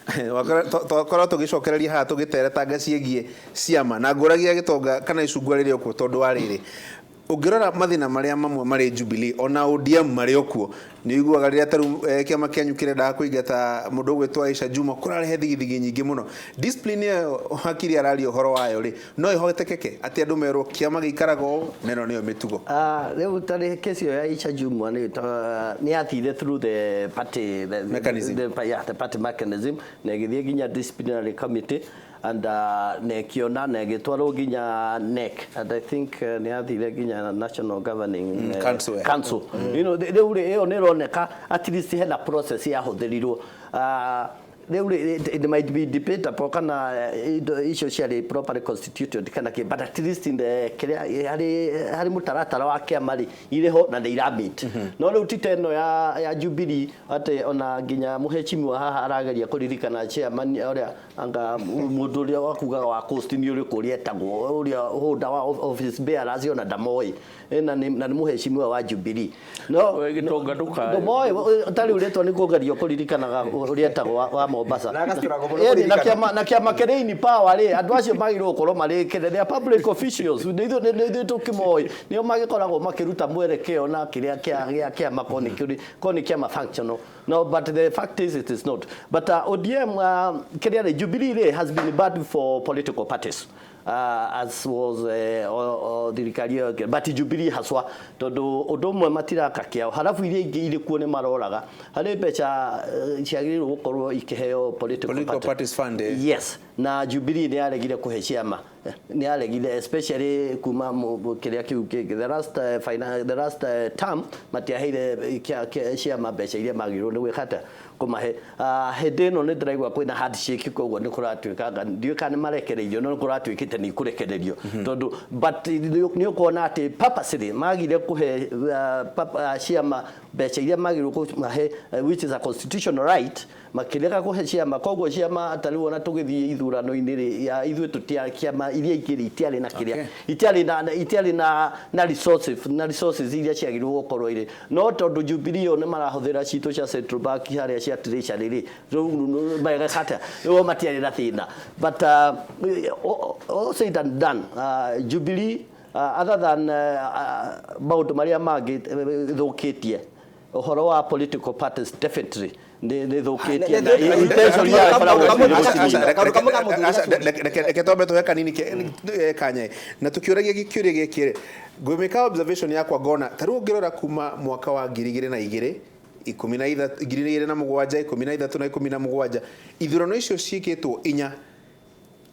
Twakorwo tũgĩcokereria haha tũgĩteretanga ciĩgiĩ ciama na ngũragia gĩtonga kana icungwa rĩrĩ okuo, tondũ wa rĩrĩ, ũngĩrora mathĩna marĩa mamwe marĩ Jubilee ona ODM marĩ okuo, nĩ ũiguaga rĩrĩa tarĩu kĩama kĩanyu kĩrendaga kũingata mũndũ ũgwĩtwo Aisha Juma, kũrarehe thigithigi nyingĩ mũno. Discipline ĩyo hakiri araria ũhoro wayo rĩ, no ĩhotekeke atĩ andũ merwo kĩama gĩikaraga ũũ na ĩno nĩyo mĩtugo? Rĩu tarĩ kesi ĩyo ya Aisha Jumwa nĩ yathire through the party mechanism. Yeah, the party mechanism, na ĩgĩthiĩ nginya disciplinary committee and na ĩkĩona na ĩgĩtwarwo nginya NEC, and I think nĩ yathire nginya National Governing Council, Council. Rĩu rĩ, ĩyo nĩ ĩroneka at least hena process yahũthĩrirwo. Rĩu rĩ, it might be debatable kana indo icio ciarĩ properly constituted kana kĩ, but at least in the kĩrĩa harĩ mũtaratara wa kĩama rĩ, irĩ ho na nĩ iramit. No rĩu ti ta ĩno ya Jubilee, atĩ ona nginya mũhecimiwa haha arageria kũririkana chairman ũrĩa, anga mũndũ ũrĩa wakugaga wa Coast nĩ ũrĩkũ, ũrĩa etagwo, ũrĩa holder wa office bearers, ona ndamoĩ. Na nĩ mũhecimiwa wa Jubilee, no We gĩtonga ndũmoĩ. Ta rĩu rĩtwa nĩ kũgerio kũririkanaga ũrĩa etagwo wa Mombasa. Na agastruggle mũno Ĩni, na kũririkana. kĩama kĩrĩ in power rĩ, andũ acio magĩrĩirwo gũkorwo marĩ kĩrĩa, they are public officials, nĩ ithuĩ tũkĩmoĩ, nĩo magĩkoragwo makĩruta mwerekeo na kĩrĩa gĩa kĩama ko nĩ kĩrĩ ko nĩ kĩama functional. No, but the fact is it is not. But ODM, kĩrĩa rĩ, Jubilee rĩ, has been bad for political parties, as was thirikari ĩyo ĩngĩ. But Jubilee haswa, tondũ ũndũ ũmwe matiraka kĩao, harabu iria ingĩ irĩ kuo nĩ maroraga harĩ mbeca ciagĩrĩirwo gũkorwo ikĩheo political Political party. parties fund, eh. Yes, na Jubilee nĩ yaregire kũhe ciama, nĩ yaregire, especially kuma kĩrĩa kĩu kĩngĩ, the last term matiaheire ciama mbeca iria magĩrĩirwo nĩ gwĩka atĩa, kũmahe. Hĩndĩ ĩno nĩ ndĩraigua kwĩna handshake, koguo nĩ kũratuĩka, ndiũĩ kana nĩ marekereirio, no nĩ kũratuĩkĩte nĩ ikũrekererio, tondũ but nĩ ũkuona atĩ purposely magire kũhe ciama mbeca iria magĩrĩirwo kũmahe, which is a constitutional right. Makĩrega kũhe ciama, koguo ciama ta rĩu ona tũgĩthiĩ ithurano-inĩ rĩ, ya ithuĩ tũtia kĩama iria ingĩ rĩ, itiarĩ na kĩrĩa itiarĩ na resources iria ciagĩrĩirwo gũkorwo irĩ. No tondũ Jubilee ĩyo nĩ marahũthĩra citũ cia Central Bank harĩa cia Treasury rĩ, rĩu mageka atĩa? Rĩu o matiarĩ na thĩna. But all said and done, Jubilee, other than maũndũ marĩa mangĩ ĩthũkĩtie, ũhoro wa political parties definitely nĩ thũkĩtie na intention yayo ĩkoragwo ĩrĩ gũcinina. Kaũndũ kamwe ka mũthuri Aca, Gacuri. reke twambe tũhe kanini kanya na tũkĩũragia kĩũria gĩkĩ rĩ, ngwĩmĩka observation yakwa, ngona ta rĩu ũngĩrora kuma mwaka wa 2002, 13, 2007, 13 na 17, ithurano icio ciĩkĩtwo inya,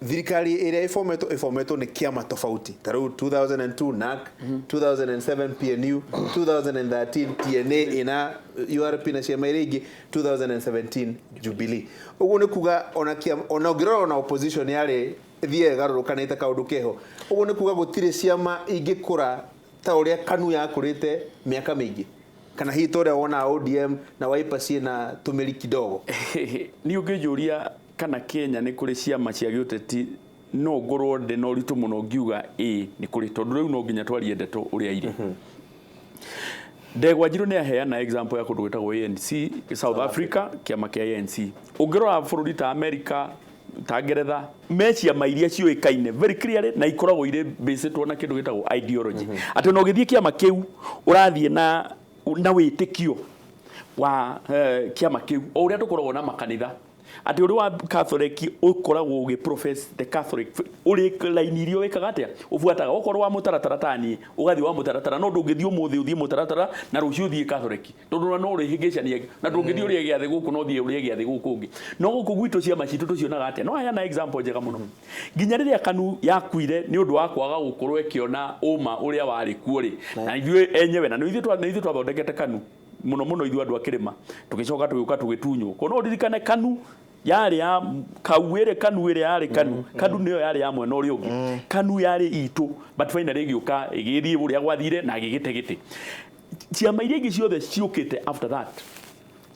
thirikari ĩrĩa ĩbometwo nĩ kĩama tofauti. Ta rĩu 2002 NARC, 2007 PNU, 2013 TNA ĩna URP na ciama iria ingĩ, 2017 Jubilee. Ũguo nĩ kuga ona kĩama, ona ũngĩrora ona opposition yarĩ ĩthiaga ĩgarũrũkanĩte kaũndũ keho. Ũguo nĩ kuga gũtirĩ ciama ingĩkũra ta ũrĩa KANU yakũrĩte mĩaka mĩingĩ, kana hihi ta ũrĩa wonaga ODM na Wiper ciĩna tũmĩri kidogo. Niĩ ũngĩnjũria kana Kenya nĩ kũrĩ ciama cia gĩũteti, no ngorwo ndĩ na ũritũ mũno ngiuga ĩĩ nĩ kũrĩ, tondũ rĩu no nginya twarie ndeto ũrĩa irĩ. Ndegwa Njirũ nĩ aheana example ya kũndũ gwĩtagwo ANC South Africa, kĩama kĩa ANC. Ũngĩrora bũrũri ta America, ta Ngeretha, me ciama iria ciũĩkaine very clearly na ikoragwo irĩ based na kĩndũ gĩtagwo ideology, atĩ ona ũgĩthiĩ kĩama kĩu ũrathiĩ na wĩtĩkio wa kĩama kĩu, o ũrĩa tũkoragwo na makanitha, atĩ ũrĩ wa Catholic ũkoragwo ũgĩ profess the Catholic, ũrĩ laini iria wĩkaga atĩa, ũbuataga. Okorwo wa mũtaratara taniĩ, ũgathiĩ wa mũtaratara, no ndũngĩthiĩ ũmũthĩ ũthiĩ mũtaratara na rũciũ ũthiĩ Catholic, tondũ no ũrĩhĩngĩcania, na ndũngĩthiĩ ũrĩe gĩathĩ gũkũ no ũthiĩ ũrĩe gĩathĩ gũkũ ũngĩ. No gũkũ gwitũ ciama citũ tũcionaga atĩa? No heana example njega mũno, nginya rĩrĩa KANU yakuire nĩ ũndũ wa kwaga gũkorwo ĩkĩona ũma ũrĩa warĩ kuo rĩ, na ithuĩ enyewe na nĩ ithuĩ twathondekete KANU mũno mũno, ithuĩ andũ a kĩrĩma, tũgĩcoka tũgĩũka tũgĩtunywo. Ko no ũririkane KANU yarĩ ya kau ĩrĩ KANU ĩrĩa yarĩ KANU, KANU nĩyo yarĩ ya mwena ũrĩa ũngĩ, KANU yarĩ itũ, but finally ĩgĩũka ĩgĩthiĩ ũrĩa gwathire na gĩgĩte gĩtĩ. Ciama iria ingĩ ciothe ciũkĩte after that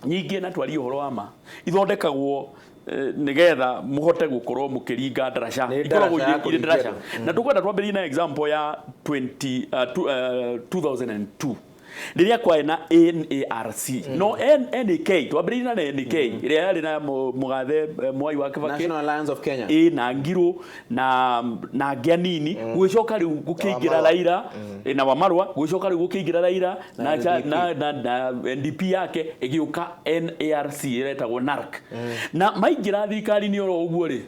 nyingĩ, na twarie ũhoro wa ma, ithondekagwo nĩgetha mũhote gũkorwo mũkĩringa ndaraca. Nĩ Ikoragwo ndaraca ya irĩ kũringia ndaraca. Andũ. Na tũkwenda twambĩrĩrie na example ya 20, 2002. Rĩrĩa kwarĩ na NARC, no NAK, twambĩrĩirie na NAK ĩrĩa yarĩ na mũgathe Mwai wa Kibaki. National Alliance of Kenya. Ĩ na Ngirũ na angĩ anini, gũgĩcoka rĩu gũkĩingĩra Wamarwa. Raila, na Wamarwa, gũgĩcoka rĩu gũkĩingĩra Raila na NDP. na NDP yake ĩgĩũka NARC ĩretagwo NARC, na maingĩra thirikari-inĩ oro ũguo rĩ,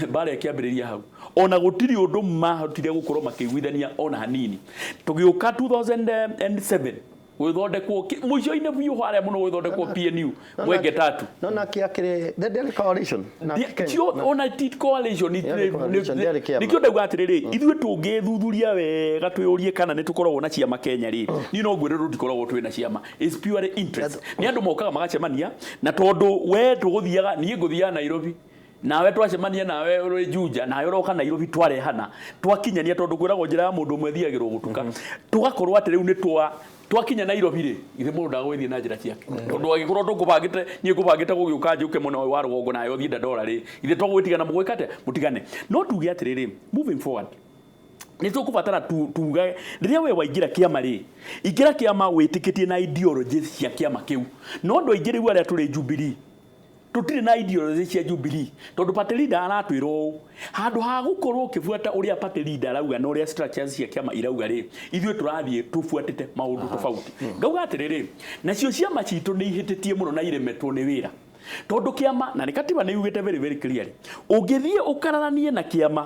mbara ĩkĩambĩrĩria hau. Ona gũtirĩ ũndũ mahotire gũkorwo makĩiguithania ona hanini. Tũgĩũka 2007 gwĩthondekwo mũico-inĩ biũ harĩa mũno gwĩthondekwo PNU mwenge tatu. No na kĩakĩrĩ ndĩarĩ coalition na Kenya. Cio ona ti coalition. Yarĩ coalition, ndĩarĩ kĩama. Nĩkĩo ndauga atĩrĩrĩ, ithuĩ tũngĩthuthuria wega twĩyũrie kana nĩ tũkoragwo na ciama Kenya rĩ, niĩ no ngwĩre tũtikoragwo twĩ na ciama. Is purely interest. Nĩ andũ mokaga magacemania, na tondũ we tũgũthiaga, niĩ ngũthiaga Nairobi nawe, twacemania nawe ũrĩ Juja, nawe ũroka Nairobi, twarehana twakinyania, tondũ kwĩragwo njĩra ya mũndũ ũmwe ĩthiagĩrwo gũtuka, tũgakorwo atĩ rĩu nĩ twakinya Nairobi rĩ, ithe mũndũ ndagũgĩthiĩ na njĩra ciake, tondũ angĩkorwo tũkũbangĩte, niĩ ngũbangĩte gũgĩũka njũke mwena ũyũ wa rũgongo nawe ũthiĩ Dandora rĩ, ithe twagũgĩtigana mũgwĩka atĩa? Mũtigane. No tuge atĩrĩrĩ, moving forward nĩ tũkũbatara tuge rĩrĩa we waingĩra kĩama rĩ, ingĩra kĩama wĩtĩkĩtie na ideology cia kĩama kĩu. No andũ aingĩ rĩu arĩa tũrĩ Jubilee tũtirĩ na ideology cia Jubilee, tondũ party leader aratwĩra ũũ, handũ ha gũkorwo ũkĩbuata ũrĩa party leader arauga na ũrĩa structures cia kĩama irauga rĩ, ithuĩ tũrathiĩ tũbuatĩte maũndũ tofauti. Ngauga atĩrĩrĩ, nacio ciama citũ nĩ ihĩtĩtie mũno na iremetwo nĩ wĩra, tondũ kĩama na nĩ katiba nĩ yugĩte very very clearly, ũngĩthiĩ ũkararanie na kĩama,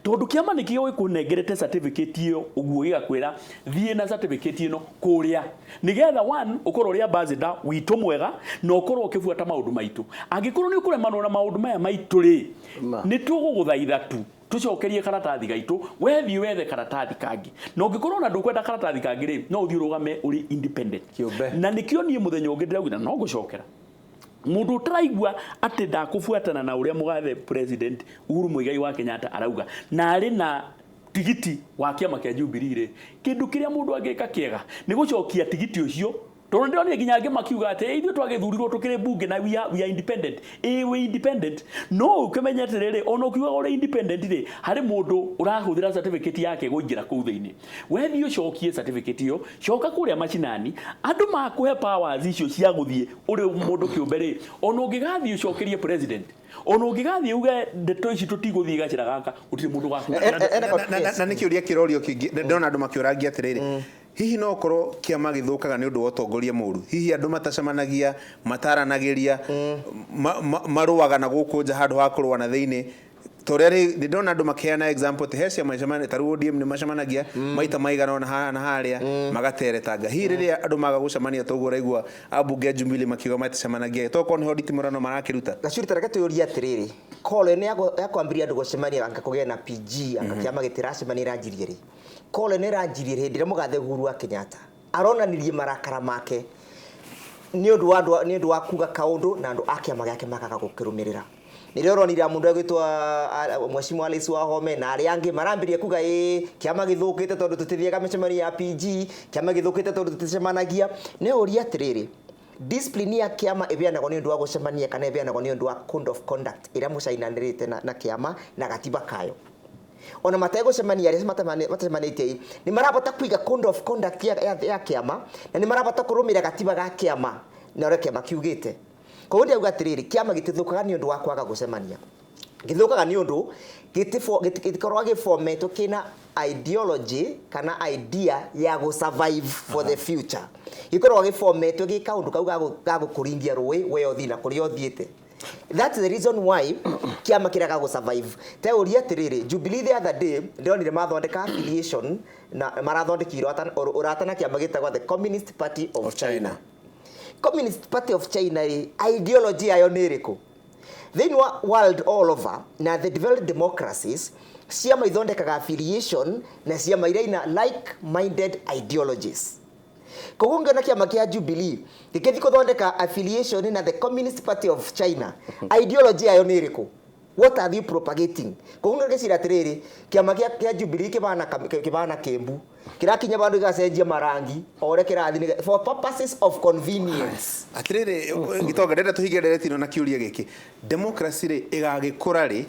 tondũ kĩama nĩkĩo gĩkũnengerete certificate ĩyo ũguo, gĩgakwĩra thiĩ na certificate ĩno kũrĩa nĩgetha one ũkorwo ũrĩ ambassador witũ mwega na ũkorwo ũkĩbuata maũndũ maitũ. Angĩkorwo nĩ ũkũremanwo na maũndũ maya maitũ rĩ, Ma. nĩ tũgũgũthaitha tu tũcokerie karatathi gaitũ, wethiĩ wethe karatathi kangĩ. Na ũngĩkorwo na ndũkwenda karatathi kangĩ rĩ, no ũthiĩ ũrũgame ũrĩ independent. Kĩũmbe. Na nĩkĩo niĩ mũthenya ũngĩ ndĩraugire no ngũcokera mũndũ ũtaraigua atĩ ndakũbuatana na ũrĩa mũgathe President Uhuru Muigai wa Kenyatta arauga na arĩ na tigiti wa kĩama kĩa Jubilee rĩ, kĩndũ kĩrĩa mũndũ angĩka kĩega nĩ gũcokia tigiti ũcio, tondũ ndĩronire nginya angĩ makiuga atĩ "Ĩ, ithuĩ twagĩthurirwo tũkĩrĩ bunge na we are independent." Ĩ, wĩ independent, no ũkĩmenye atĩrĩrĩ, ona ũkiugaga ũrĩ independent rĩ, harĩ mũndũ ũrahũthĩra certificate yake kũingĩra kũu thĩinĩ. Wethiĩ ũcokie certificate ĩyo, coka kũrĩa macinani, andũ makũhe powers icio cia gũthiĩ ũrĩ mũndũ kĩũmbe rĩ, ona ũngĩgathiĩ ũcokerie president, ona ũngĩgathiĩ uge ndeto ici tũtigũthiĩ gacĩra gaka, gũtirĩ mũndũ gakuga. Na nĩ kĩũria kĩrorio kĩngĩ ndĩrona andũ makĩũrangia atĩrĩrĩ, hihi no ũkorwo kĩama gĩthũkaga nĩ ũndũ wa ũtongoria mũru? Hihi andũ matacemanagia, mataranagĩria, marũaga na gũkũ nja handũ ha kũrũa na thĩinĩ? Ta ũrĩa rĩ nĩ ndona andũ makĩheana example atĩ he ciama ta rĩu ODM nĩ macemanagia maita maigana ũna haha na harĩa magateretanga. Hihi rĩrĩa andũ maga gũcemania toguo ũraigua ambunge a Jubilee makiuga matacemanagia, tokorwo nĩho nditimũrano marakĩruta? Gacuri, tareke tuyũrie atĩrĩrĩ, call ĩno ya kwambĩrĩria andũ gũcemania anga kũgĩe na PG anga kĩama gĩtiracemania ĩranjirie rĩ? Call ĩno ĩranjirie hĩndĩ ĩrĩa mũgathe Uhuru wa Kenyatta aronanirie marakara make nĩ ũndũ wa andũ, nĩ ũndũ wa kuga kaũndũ na andũ a kĩama gĩake makaga gũkĩrũmĩrĩra. Nĩrĩo ũronire mũndũ agwĩtwo Mheshimiwa Alice Wahome na arĩa angĩ marambĩrĩria kuga ĩ kĩama gĩthũkĩte tondũ tũtithiaga mĩcemanio ya PG, kĩama gĩthũkĩte tondũ tũticemanagia. Nĩ ũria atĩrĩrĩ, discipline ya kĩama ĩbeanagwo nĩ ũndũ wa gũcemania kana ĩbeanagwo nĩ ũndũ wa code of conduct ĩrĩa mũcainanĩrĩte na kĩama na gatiba kayo? Ona mategũcemania, arĩa matacemanĩtie nĩ marabata kũiga code of conduct ya kĩama na nĩ marabata kũrũmĩrĩra gatiba ga kĩama na ũrĩa kĩama kiugĩte. Koguo ndĩrauga atĩrĩrĩ, kĩama gĩtithũkaga nĩ ũndũ wa kwaga gũcemania, gĩthũkaga nĩ ũndũ gĩtikoragwo gĩbometwo kĩna ideology kana idea ya gũ survive for the future. Gĩkoragwo gĩbometwo gĩ kaũndũ kau ga gũkũringia rũĩ we ũthiĩ na kũrĩa ũthiĩte. That's the reason why kĩama kĩrega gũ survive. Te ũria atĩrĩrĩ, Jubilee the other day ndĩronire mathondeka affiliation na marathondekire ũrata na kĩama gĩtagwo the Communist Party of Of China. China. Communist Party of China rĩ, ideology yayo nĩ ĩrĩkũ? Thĩinĩ wa world all over na the developed democracies, ciama ithondekaga affiliation na ciama iria ina like minded ideologies. Koguo ngĩona kĩama kĩa Jubilee gĩkĩthiĩ gũthondeka affiliation na the Communist Party of China, ideology yayo nĩ ĩrĩkũ? What are you propagating? Koguo ngĩciria atĩrĩrĩ, kĩama kĩa Jubilee kĩbana kĩmbu kĩrakinya bandũ gĩgacenjia marangi o ũrĩa kĩrathiĩ for purposes of convenience. Atirĩrĩ, Gitonga, ndĩrenda tũhinge ndereti ĩno na kĩũria gĩkĩ: democracy rĩ, ĩgagĩkũra rĩ?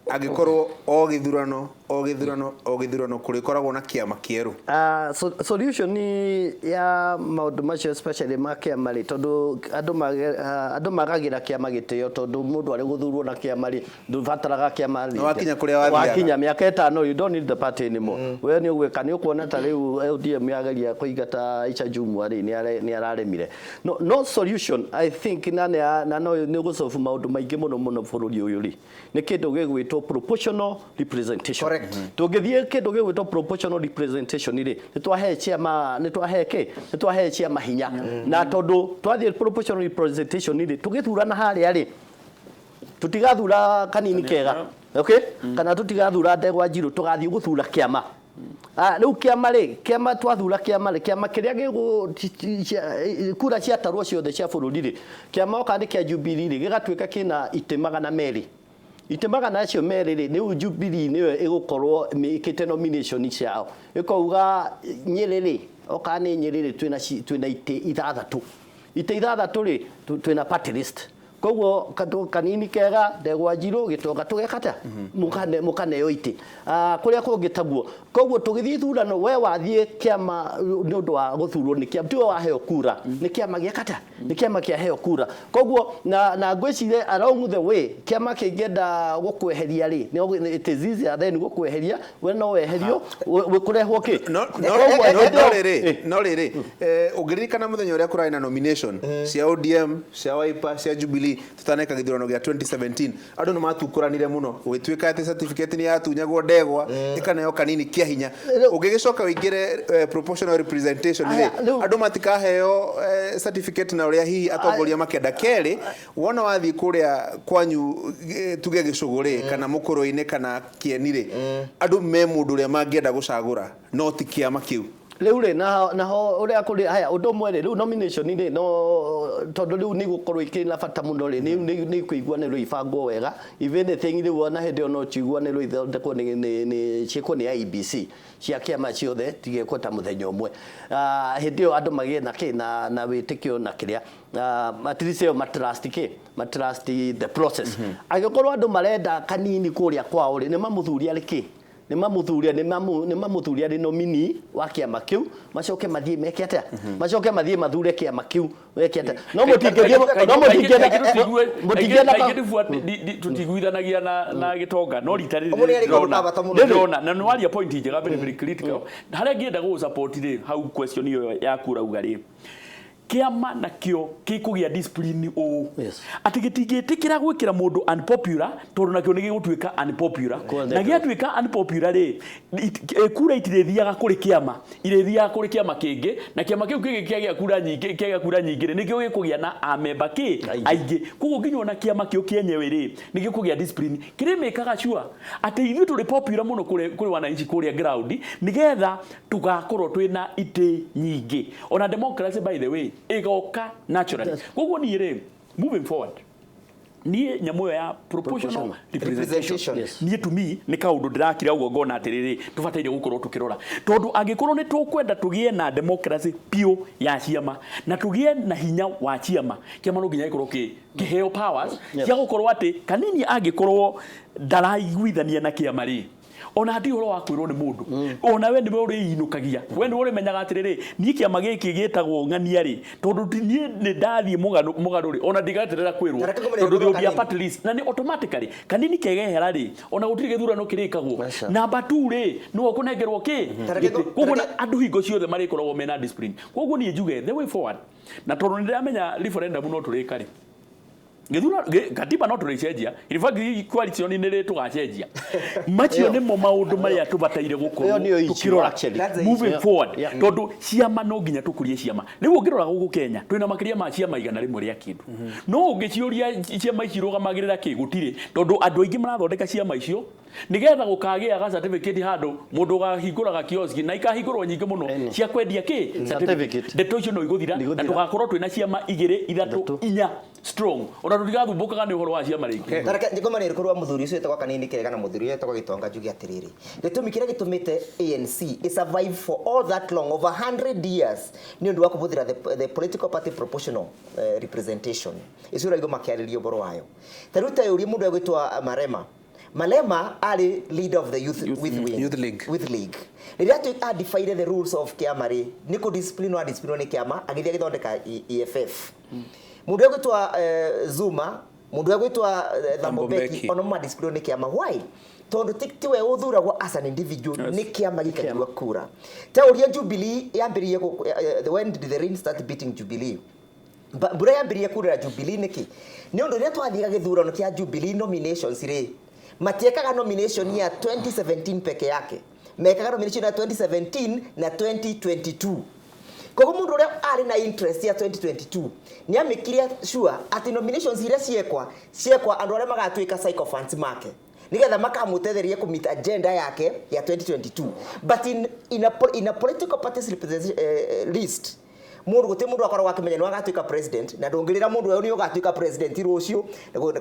Angĩkorwo o gĩthurano o gĩthurano o gĩthurano kũrĩkoragwo na kĩama kĩerũ. Solution ya maũndũ macio, especially ma kĩama rĩ, tondũ andũ magagĩra kĩama gĩtĩo, tondũ mũndũ arĩ gũthurwo na kĩama rĩ, ndũbataraga kĩama rĩ. Nĩ wakinya kũrĩa wathiaga. Wakinya mĩaka 5, you don't need the party anymore. We nĩ ũgwĩka, nĩ ũkuona ta rĩu ODM yageria kũingata Aisha Jumwa rĩ, nĩ araremire. No solution, I think, na no nĩ gũsolve maũndũ maingĩ mũno mũno bũrũri ũyũ rĩ, nĩ kĩndũ gĩgwĩtwo proportional representation. Correct. Tũngĩthiĩ kĩndũ gĩgwĩtwo proportional representation rĩ, nĩ twahe ciama, nĩ twahe kĩ, nĩ twahe ciama hinya. Na tondũ twathiĩ proportional representation rĩ, tũgĩthurana harĩa rĩ, tũtigathura kanini kega, okay, kana tũtigathura ndegwa njirũ, tũgathiĩ gũthura kĩama. Rĩu kĩama rĩ, kĩama twathura kĩama rĩ, kĩama kĩrĩa gĩgũ kura ciatarwo ciothe cia bũrũri rĩ, kĩama oka nĩ kĩa Jubilee rĩ, gĩgatuĩka kĩna itĩ 200. Itĩ 200 rĩ, rĩu Jubilee nĩyo ĩgũkorwo ĩkĩte nomination ciao, ĩkauga Nyĩrĩ rĩ, oka nĩ Nyĩrĩ rĩ, twĩna itĩ 6, itĩ 6 rĩ, twĩna party list. Koguo kanini kega, ndegwa njirũ, gĩtonga tũgeka mũkaneo itĩ kũrĩa kũngĩ taguo. Koguo tũgĩthiĩ ithurano, we wathiĩ kĩama nĩ ũndũ wa gũthurwo nĩ kĩama, tiwe waheo kura, nĩ kĩama gĩakata, nĩ kĩama kĩaheo kura. Koguo na ngwĩciria along the way kĩama kĩngĩenda gũkweheria rĩ, it is easier than gũkweheria, we no weherio kũrehwo kĩ. No rĩrĩ, ũngĩririkana mũthenya ũrĩa kũrarĩ na nomination cia ODM, cia Wiper, cia Jubilee, tutaneka gĩthurano gĩa 2017, andũ nĩ matukũranire mũno, gũgĩtuĩka atĩ certificate nĩ yatunyagwo ndegwa ĩkaneo kanini kĩa hinya. Ũngĩgĩcoka ũingĩre proportional representation rĩ, andũ matikaheo certificate na ũrĩa hihi atongoria makenda. Kerĩ, wona wathiĩ kũrĩa kwanyu tuge Gĩcũgũ rĩ, kana Mũkũrũ-inĩ kana Kĩeni rĩ, andũ me mũndũ ũrĩa mangĩenda gũcagũra no ti kĩama kĩu. Rĩu rĩ, naho ũrĩa kũrĩ haya ũndũ ũmwe rĩ, rĩu nomination rĩ, no tondũ rĩu nĩ gũkorwo ikĩrĩ na bata mũno rĩ, nĩ kũiguanĩrwo ibangwo wega. If anything rĩu ona hĩndĩ ĩyo no ciguanĩrwo ithondekwo nĩ ciĩkwo nĩ IEBC cia kĩama ciothe, tigekwo ta mũthenya ũmwe. Hĩndĩ ĩyo andũ magĩe na kĩ na wĩtĩkio na kĩrĩa, at least ĩyo matrust kĩ, matrust the process. Angĩkorwo andũ marenda kanini kũrĩa kwao rĩ, nĩ mamũthuria rĩ kĩ, nĩ mamũthuria rĩ nominee wa kĩama kĩu, macoke mathiĩ meke atĩa, macoke mathiĩ mathure kĩama kĩu meke atĩa. No mũtingĩenda Tũtiguithanagia na gĩtonga no rita rĩrĩ ndĩrona na nĩ waria point njega, very very critical. Harĩa ngĩenda gũgũ support rĩ, hau question ĩyo yaku ũrauga rĩ, kĩama nakĩo gĩkũgĩa discipline ũũ atĩ gĩtingĩtĩkĩra gwĩkĩra mũndũ unpopular, tondũ nakĩo nĩ gĩgũtuĩka unpopular, na gĩatuĩka unpopular rĩ, kura itirĩthiaga kũrĩ kĩama, irĩthiaga kũrĩ kĩama kĩngĩ, na kĩama kĩu kĩngĩ kĩagĩa kura nyingĩ, kĩagĩa kura nyingĩ rĩ, nĩkĩo gĩkũgĩa na amemba kĩ aingĩ. Koguo nginya ona kĩama kĩu kĩenyewe rĩ, nĩ gĩkũgĩa discipline kĩrĩ mĩkaga sure atĩ ithuĩ tũrĩ popular mũno kũrĩ wananchi kũrĩa ground, nĩgetha tũgakorwo twĩna itĩ nyingĩ. Ona democracy, by the way, ĩgoka naturally. Koguo niĩ rĩ, moving forward, niĩ nyamũ ĩyo ya proportional representation, niĩ to me nĩ kaũndũ ndĩrakira ũguo ngona atĩrĩrĩ, tũbataire gũkorwo tũkĩrora, tondũ angĩkorwo nĩ tũkwenda tũgĩe na democracy piũ ya ciama na tũgĩe na hinya wa ciama, kĩama no nginya gĩkorwo kĩheo powers cia gũkorwo atĩ kanini angĩkorwo ndaraiguithania na kĩama rĩ, ona hatirĩ ũhoro wa kwĩrwo nĩ mũndũ, ona we nĩwe ũrĩinũkagia, we nĩwe ũrĩmenyaga atĩrĩrĩ, niĩ kĩama gĩkĩ gĩtagwo ng'ania rĩ, tondũ niĩ nĩ ndathiĩ mũgarũ rĩ, ona ndigaterera kwĩrwo, tondũ there will be a party list na nĩ automatically kanini kegehera rĩ, ona gũtirĩ gĩthurano kĩrĩkagwo. Namba 2 rĩ, nĩwe ũkũnengerwo kĩ gĩtĩ. Koguo andũ hingo ciothe marĩkoragwo mena discipline. Koguo niĩ njuge the way forward, na tondũ nĩ ndĩramenya referendum no tũrĩka rĩ, gĩthurano katiba no tũrĩcenjia, in fact coalition nĩ rĩ tũgacenjia. Macio nĩmo maũndũ marĩa tũbataire gũkorwo tũkĩrora moving forward, tondũ ciama no nginya tũkũrie ciama. Rĩu ũngĩrora gũkũ Kenya twĩna makĩria ma ciama 100 rĩa kĩndũ, no ũngĩciũria ciama ici irũgamagĩrĩra kĩ, gũtirĩ, tondũ andũ aingĩ marathondeka ciama icio nĩgetha gũkagĩa ga certificate handũ mũndũ ũgahingũraga kioski, na ikahingũrwo nyingĩ mũno cia kwendia kĩ certificate. Ndeto icio no igũthira na tũgakorwo twĩna ciama 2 3 4 strong, ona tũtigathumbũkaga nĩ ũhoro wa ciama rĩngĩ. Tareke ngomane rĩkorwo mũthuri ũcio wĩtagwo kanini kega na mũthuri ũcio wĩtagwo gĩtonga, njuge atĩrĩrĩ, gĩtũmi kĩrĩa gĩtũmĩte ANC ĩ survive for all that long, over 100 years, nĩ ũndũ wa kũhũthĩra the political party proportional representation ĩcio ũraigua makĩarĩria ũhoro wayo. Ta rĩu ta ũrĩa mũndũ egwĩtwo Marema. Malema arĩ leader of the youth, youth, wing, Youth League. Youth League. Rĩrĩa adefine the rules of kĩama rĩ, nĩ kũ discipline wa discipline nĩ kĩama, agĩthiĩ agĩthondeka EFF. Mũndũ ũgwĩtwa Zuma, mũndũ ũgwĩtwa Thabo Thabo Mbeki, Mbeki. ono ma discipline nĩ kĩama. Why? Tondũ tiwe ũthuragwo as an individual, nĩ kĩama gĩkaigua kura. Ta ũrĩa Jubilee yambĩrĩirie when did the rain start beating Jubilee? Mbura yambĩrĩrie kurĩra Jubilee nĩkĩ? Nĩ ũndũ rĩrĩa twathiaga gĩthurano kĩa Jubilee nominations rĩ, matiekaga nomination ya 2017 peke yake, mekaga nomination ya 2017 na 2022. Koguo mũndũ ũrĩa arĩ na interest ya 2022 nĩ amĩkire sure atĩ nominations iria ciekwa andũ arĩa magatuĩka sycophants make, nigetha makamũtetheria kũmeet agenda yake ya 2022. But in a political parties list, mũndũ gũtirĩ mũndũ akoragwo akĩmenya nĩ agatuĩka president, na ndũngĩrĩra mũndũ ũyũ nĩ ũgatuĩka president rũciũ.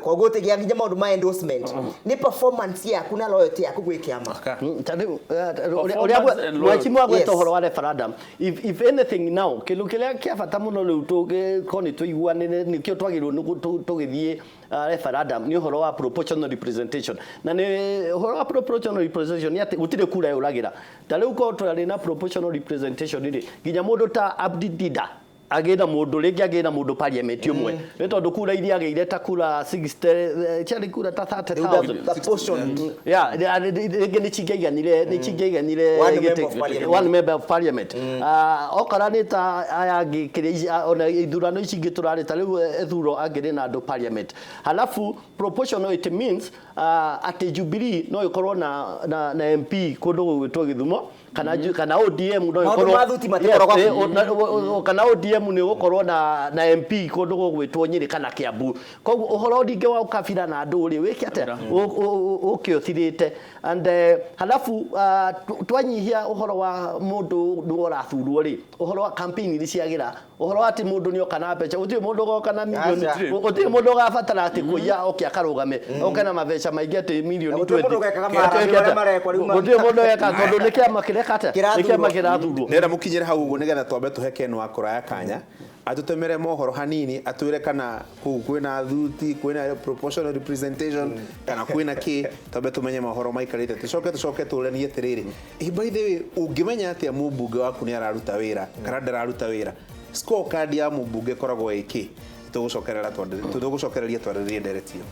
Koguo ũtĩgĩa nginya maũndũ ma endorsement, nĩ performance yaku na loyalty yaku gwĩ kĩama. Ta rĩu, Performance ũrĩa and loyalty. mheshimiwa gweta Yes. ũhoro wa referendum, if anything now, kĩndũ kĩrĩa kĩa bata mũno rĩu tũngĩkorwo nĩ tũiguanĩre nĩkĩo twagĩrĩirwo nĩ tũgĩthiĩ referendum nĩ ũhoro wa proportional representation. Na nĩ ũhoro wa proportional representation nĩ atĩ gũtirĩ kura yũragĩra. Ta rĩu korwo tũrarĩ na proportional representation rĩ, nginya mũndũ ta Abdi Dida agĩra mũndũ rĩngĩ, agĩra mũndũ parliament ũmwe, nĩ tondũ kura iria agĩire ta kura 60, ciarĩ kura ta 30,000. The portion. Yeah, rĩngĩ nĩ cingĩaiganire One member of parliament. One member of parliament. Ah, okora nĩ ta aya angĩ kĩrĩa ona ithurano ici ingĩ tũrarĩ ta rĩu, ethuro angĩrĩ na andũ parliament. Halafu proportional, it means atĩ Jubilee no ĩkorwo na MP kũndũ gũgwĩtwo Gĩthumo, kana ODM no Maũndũ ĩkorwo ma thuti matikoragwo. Yes, kana ODM nĩ ũgũkorwo na MP kũndũ gũgwĩtwo Nyĩrĩ kana Kiambu. Koguo ũhoro ningĩ wa ũkabira na andũ rĩ, wĩke atĩa ũke ũthirĩte. And halafu twanyihia ũhoro wa mũndũ nĩwe ũrathurwo rĩ, ũhoro wa campaign nĩ ciagĩra, ũhoro wa atĩ mũndũ nĩ oka na mbeca, gũtirĩ mũndũ ũgoka na milioni, Aca. gũtirĩ mũndũ ũgabatara atĩ kũiya oke akarũgame oke na mabeca maingĩ atĩ milioni Na gũtirĩ 20. mũndũ ũgekaga maharambee marĩa marekwo rĩu. Gũtirĩ mũndũ ũgeka, tondũ nĩ kĩama kĩreka atĩa? Nĩ kĩama Kĩrathurwo. kĩrathurwo. Ndĩrenda mũkinyĩre hau ũguo nĩgetha twambe tũhe Ken wa kũraya kanya atũtemere mohoro hanini, atwĩre kana kũu kwĩna thuti, kwĩna proportional representation, kana kwĩna kĩ. Twambe tũmenye mohoro maikarĩte, tũcoke tũranie atĩrĩrĩ, by the way, ũngĩmenya atĩa mũmbunge waku nĩ araruta wĩra kana ndararuta wĩra? Scorecard ya mũmbunge ĩkoragwo ĩkĩ? Tũgũcokereria twarĩrĩrie ndereti ĩyo.